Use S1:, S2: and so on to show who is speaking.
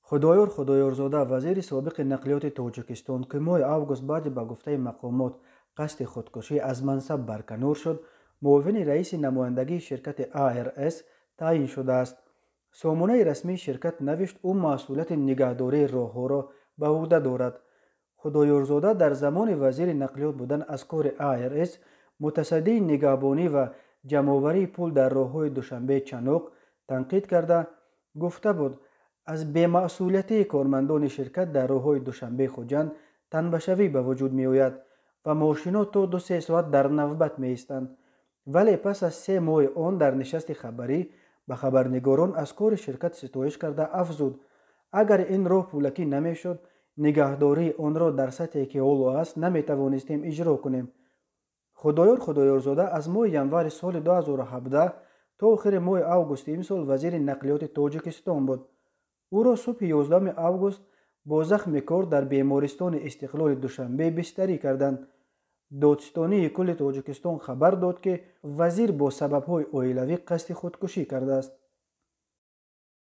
S1: Худоёр Худоёрзода, вазири собиқи нақлиёти Тоҷикистон, ки моҳи август баъди ба гуфтаи мақомот қасди худкушӣ аз мансаб барканор шуд, муовини раиси намояндагии ширкати АРС таъин шудааст. Сомонаи расмии ширкат навишт, ӯ масъулияти нигаҳдории роҳҳоро ба ӯҳда дорад. Худоёрзода дар замони вазири нақлиёт будан аз кори АРС, мутасаддии нигаҳбонӣ ва ҷамъоварии пул дар роҳҳои Душанбе Чаноқ танқид карда, гуфта буд, аз бемасъулиятии кормандони ширкат дар роҳҳои Душанбе Хуҷанд танбашавӣ ба вуҷуд меояд ва мошино то 2-3 соат дар навбат меистанд. Вале пас аз 3 моҳи он дар нишасти хабарӣ ба хабарнигорон аз кори ширкат ситоиш карда афзуд, агар ин роҳ пулакӣ намешуд, нигаҳдории онро дар сатҳе ки ҳоло аст наметавонистем иҷро кунем. Худоёр Худоёрзода аз моҳи январи соли 2017 то охири моҳи августи имсол вазири нақлиёти Тоҷикистон буд. Ӯро субҳи 11 август бо захми кор дар бемористони Истиқлоли Душанбе бистарӣ карданд. Додситонии кулли Тоҷикистон хабар дод, ки вазир бо сабабҳои оилавӣ қасди худкушӣ кардааст.